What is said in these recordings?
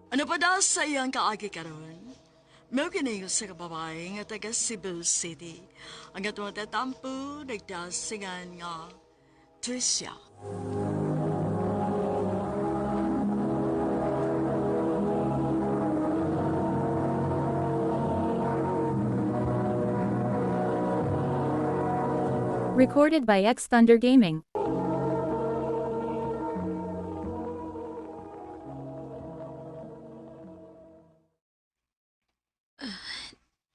Ano pa daw sa iyang kaagi karon? Mao kini sa kababae nga taga Cebu City. Ang atong tatampo nagdasingan nga Tricia. Recorded by X Thunder Gaming.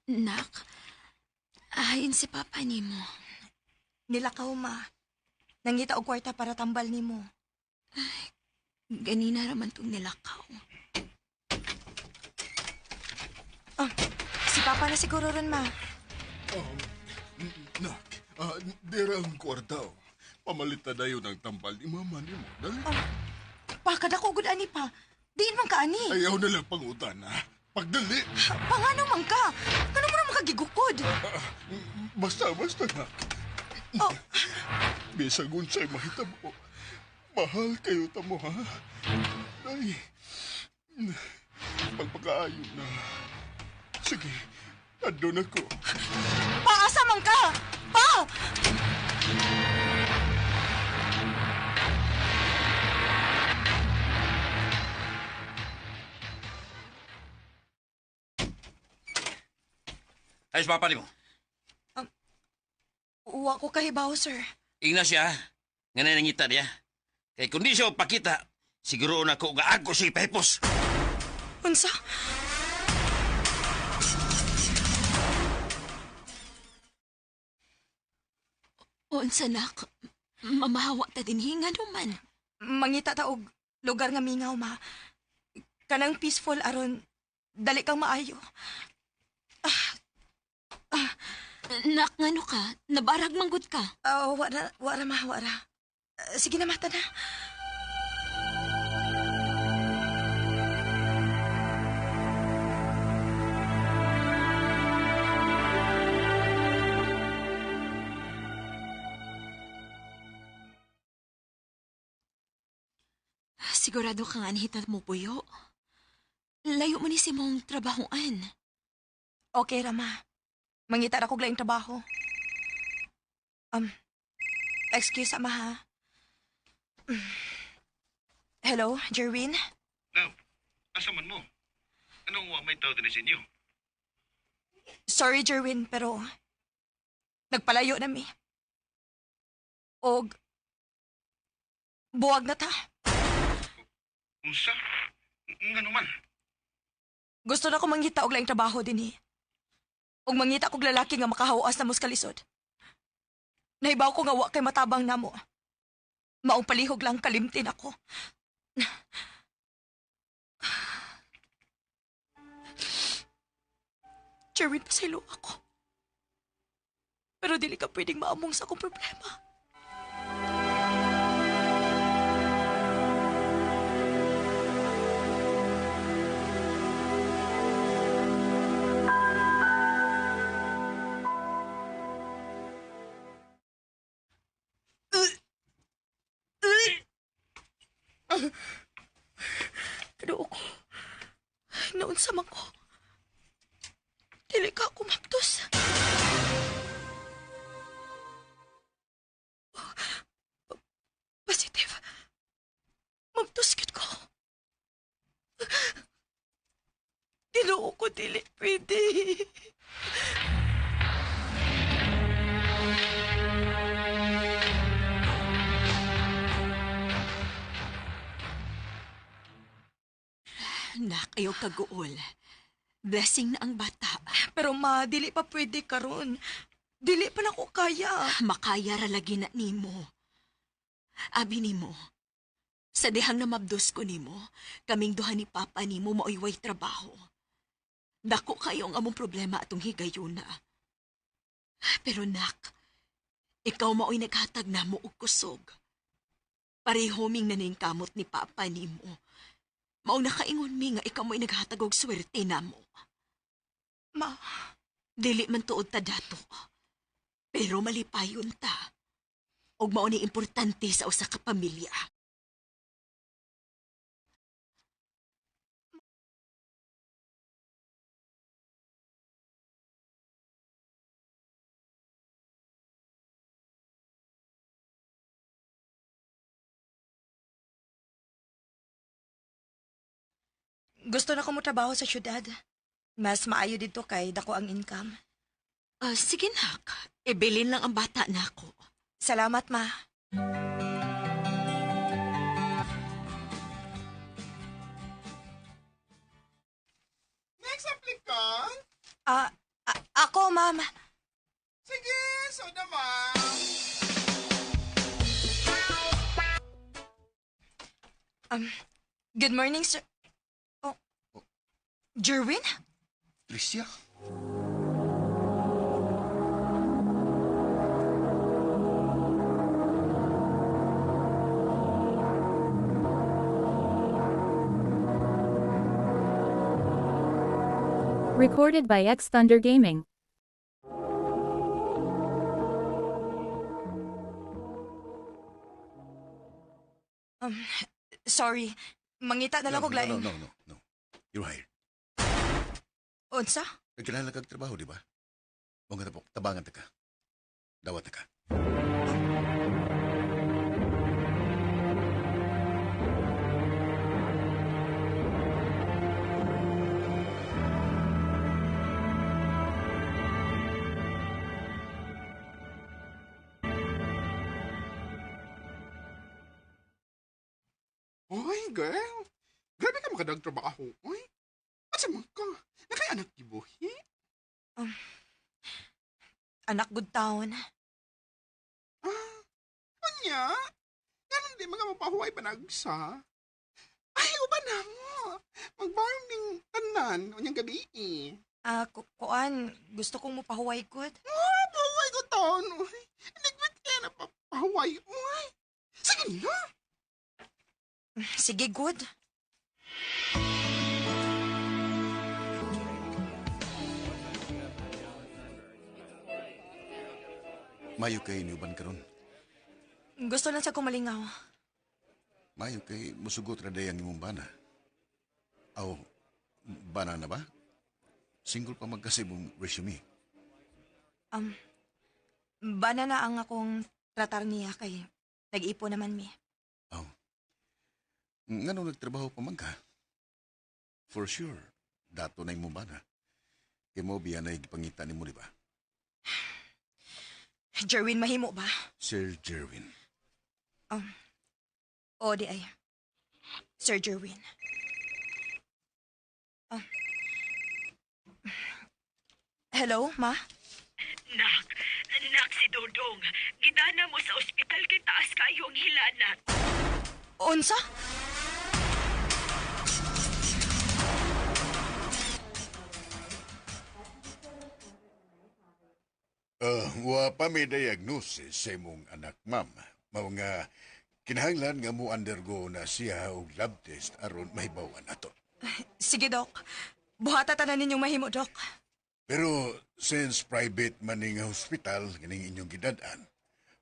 Nak, ayon si Papa nimo. Nilakaw, ma. Nangita og kwarta para tambal nimo. Ganina raman tong nilakaw. Ah, si Papa na siguro ron, ma. Nak, dira ang kwarta. Oh. Pamalit na dayon ang tambal ni mama ni mo. Dali. Pa, kada ko gud ani pa. Diin man ka ani. Ayaw na lang pangutan, ha? Pagdali. Pangano man ka? Kano mo naman kagigukod? Basta, basta, nak. Oh, Bisag unsay mahitabo. Mahal kayo tamo, ha? Ay, pagpakaayo na. Sige, andun ako. paasa man ka! Pa! Ayos papa nimo. Wa ko kahibaw, sir. Ingna siya, nga na nangita niya. Kay kung di siya pakita, siguro na ko nga ako si Pepos. Unsa? Unsa nak, mamahawa ta din hinga man. Mangita ta og lugar nga mingaw, ma. Kanang peaceful aron dali kang maayo. Nak, ngano ka? Nabarag manggod ka. Ah, wara, wara ma, wara. Ah, sige na, mata na. Sigurado ka nga anhita mo puyo. Layo mo ni si mong trabahoan. Okay ra, ma. Mangita ra kog laing trabaho. Um, excuse ama ha. Hello, Jerwin? Now, asa man mo? Anong wa may tao din sa inyo? Sorry, Jerwin, pero nagpalayo na mi. Og buwag na ta. Unsa? Ngano man? Gusto na ko mangita og laing trabaho dinhi. Og mangita kog lalaki nga makahawas na muskalisod. Nahibaw ko nga wa kay matabang namo. Maong palihog lang kalimtin ako. Jerwin, pasaylo ako. Pero dili ka pwedeng maamong sa akong problema. Pero ko, naunsa man ko. Dili ka ako maptos. Positive. Maptos gid ko. Ginoo ko, dili pwede. Nak, ayaw kaguol. Blessing na ang bata. Pero ma, dili pa pwede karon. Dili pa na ko kaya. Makaya ra lagi na nimo. Abi nimo. Sa dihang namabdos ko nimo, kaming duha ni Papa nimo maoy way trabaho. Dako kayo ang among problema atong higayuna. Pero nak, ikaw maoy naghatag namo og kusog. Pareho ming naning kamot ni Papa nimo. Mao nakaingon mi nga ikaw mo'y naghatag og swerte namo. Ma, Dili man tuod ta dato. Pero malipayon ta. Og mao ni importante sa usa ka pamilya. Gusto na ko mo trabaho sa syudad. Mas maayo dito kay dako ang income. Ah, sige nak, ibilin lang ang bata nako. Salamat, ma. Next applicant? Ah, ako, ma'am. Sige, so naman. Good morning, sir. Oh. Jerwin? Tricia? Recorded by X Thunder Gaming. Sorry. Mangita na lang No, og lain. no, no, no, no. You're hired. Unsa? Nagkinahanglan kag trabaho, di ba? Huwag nga tabok, tabangan ta ka. Dawat ta ka. Oy, girl. Grabe ka makadag trabaho, oy. Asa man ka? Nakay anak gibuhi? Anak good town. Ah, unya? Ganun di mga mapahuway panagsa. Ay, uban na mo. Magbarong ning tanan, unyang gabi eh. Ah, kuan, gusto kong mupahuway good. Ah, pahuway ko taon, oy. Nagbat kaya na pahuway, oy. Sige na. Sige, good. Mayo kay niuban karon. Gusto lang sa kumalingaw. Mayo kay musugot ra day ang imong bana. Aw, bana na ba? Single pa magkasi mong resume. Bana na ang akong tratar niya kay nag-ipo naman mi. Aw. Ngano nagtrabaho pa man ka? For sure, dato na imong bana. Kay mo biya na gipangita nimo, di ba? Jerwin, mahimo ba? Sir Jerwin. O di ay. Sir Jerwin. Ah. Hello, ma? Nak, nak si Dodong. Gidana mo sa ospital kay taas kayo ang hilanat. Unsa? Wa pa may diagnosis sa imong anak, ma'am. Mao nga kinahanglan nga mo undergo na siya og lab test aron mahibaw-an ato. Sige, Dok. Buhata tanan ninyong mahimo, Dok. Pero since private man ni nga hospital kining inyong gidad-an,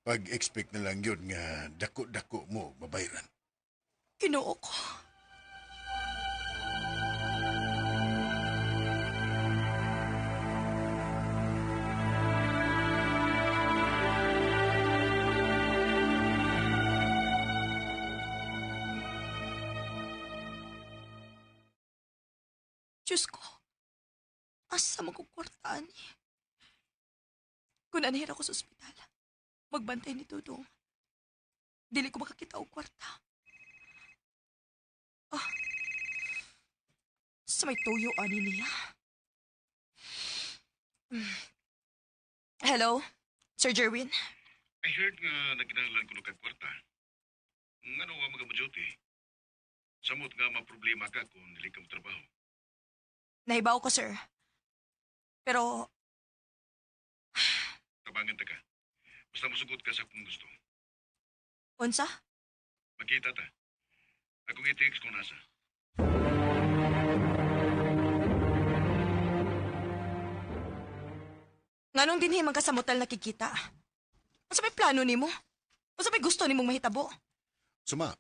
pag-expect na lang yun nga dako-dako mo mabayran. Kinoo ko. Diyos ko, asa man ko kwartaan eh. Kung anahir ako sa ospital, magbantay ni Dudong. Dili ko makakita og kwarta. Sa may tuyo ani niya. Hello, Sir Jerwin. I heard nga nagkinahanglan ko kag kwarta. Ngano wa mga duty? Samot nga maproblema ka kung dili ka trabaho. Nahibaw ko, sir. Pero, Tabangan ta ka. Basta musugot ka sa kung gusto. unsa? Makita ta. Akong i-text kung nasa. Nganong dinhi man ka sa motel nakikita? Unsa may plano nimo? Unsa may gusto nimong mahitabo? Suma,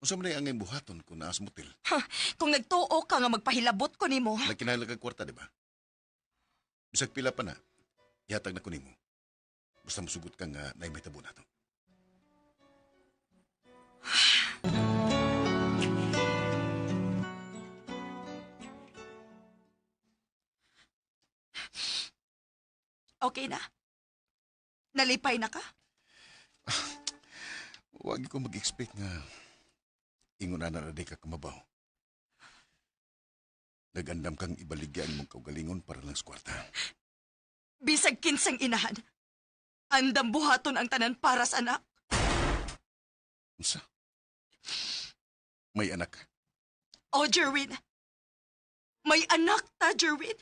unsa man ang imong buhaton kung naa sa motel? Kung nagtuo ka nga magpahilabot ko nimo, Nagkinahanglan kag kwarta, di ba? Bisag pila pa na, ihatag na ko nimo. Basta musugot ka nga naay mahitabo nato. Okay na? Nalipay na ka? Wag ko mag-expect nga ingon na na di ka kamabaw. Nagandam kang ibaligya ang imong kaugalingon para lang sa kwarta. Bisag kinsang inahan. Andam buhaton ang tanan para sa anak. Unsa? May anak ka. Oh, Jerwin. May anak ta, Jerwin.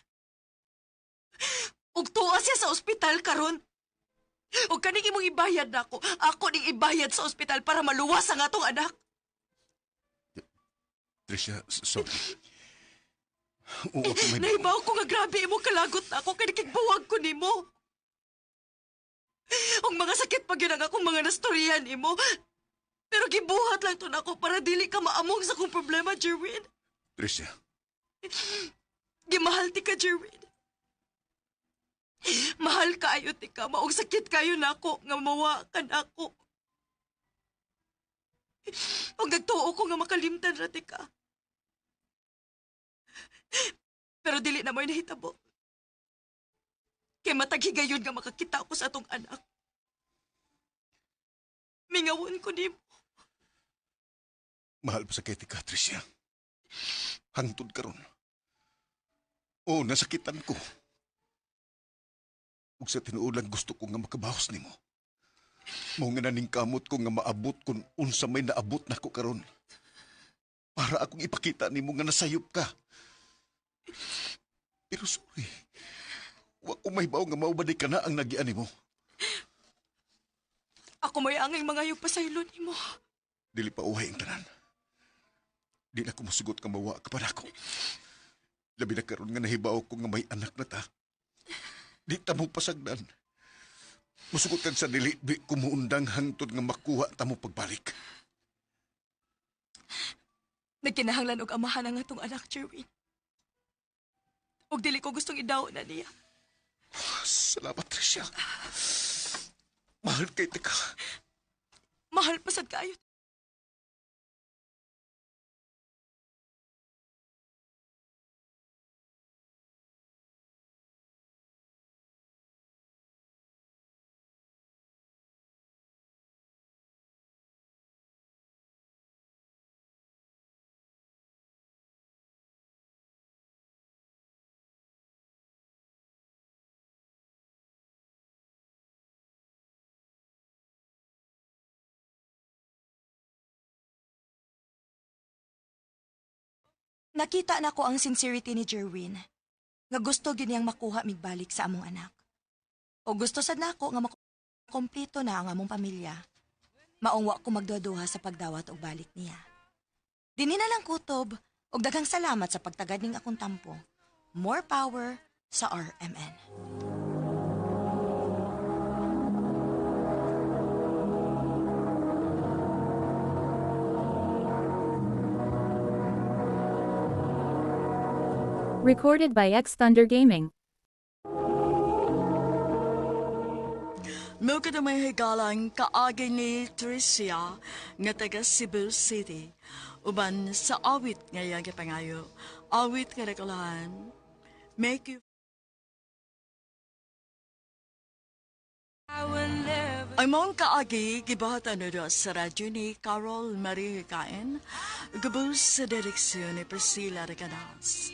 Ug tuwa siya sa ospital karon. Ug kaning imong ibayad nako, ako ning ibayad sa ospital para maluwas ang atong anak. Tricia, sorry. Oo, ako may... Nahibaw ko nga grabe imong kalagot na ako kay nakigbuwag ko nimo. Ug mga sakit pa gyud ang akong mga nastoryan nimo. Pero gibuhat lang to nako para dili ka maamong sa akong problema, Jerwin. Tricia, Gimahal ti ka, Jerwin. Mahal kaayo ti ka. Maong sakit kayo nako nga mawa ka nako. Ug nagtuo ko nga makalimtan ra ti ka. Pero dili na mo'y nahitabo. Kay matag higayon nga makakita ko sa atong anak. Mingawon ko nimo. Mahal pa sa kay ka, Tricia. Hangtod karon. Oo, nasakitan ko. Ug sa tinuod lang gusto ko nga makabawas nimo. Mao nga naning kamot ko nga maabot kung unsa may naabot nako karon. Para akong ipakita nimo nga nasayop ka. Pero sorry. Wa ko mahibaw nga mao ba di ka na ang nagian nimo. Ako may angay mga pasaylo nimo. Dili pa uhay ang tanan. Di na ko musugot nga mawa ka pa nako. Labi na karon nga nahibaw ko nga may anak na ta. Di ta mo pasagdan. Musugot kag sa dili di ko muundang hangtod nga makuha ta mo pagbalik. Nagkinahanglan og amahan ang atong anak, Jerwin. Og dili ko gustong idaw na niya. Salamat, Tricia. Mahal kay ka. Mahal pa sad kaayo. Nakita na ko ang sincerity ni Jerwin. Nga gusto gyud niyang makuha migbalik sa among anak. O gusto sad nako nga makompleto na ang among pamilya. Maong wa ko magduha-duha sa pagdawat og balik niya. Dinhi na lang kutob og daghang salamat sa pagtagad ning akong tampo. More power sa RMN. Recorded by X Thunder Gaming. Mao kada may higalang kaagi ni Tricia nga taga Cebu City. Uban sa awit nga iyang gipangayo. Awit nga nakalahan. Make you. Ang mong kaagi gibahatan na sa radyo ni Carol Marie Hikain, gabos sa direksyon ni Priscilla Recanas.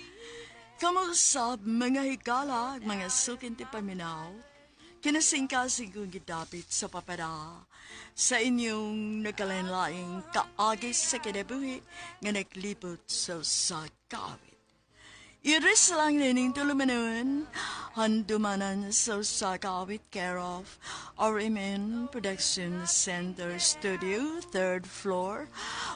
Kamusab mga higala, mga sukin ti paminaw, kinasingkasing kong gidapit sa papada sa inyong nagkalain-laing kaagi sa kinabuhi nga naglibot sa sa kaawit. Iris lang nining tulumanon, handumanan sa sa kaawit care of RMN Production Center Studio, 3rd floor,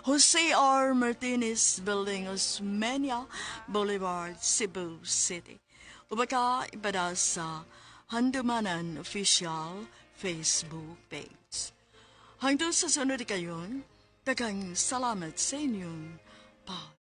Jose R. Martinez Building, Osmeña Boulevard, Cebu City. Ubaka ibada sa Handumanan Official Facebook page. Hangtod sa sunod kayon, daghang salamat sa inyong pa.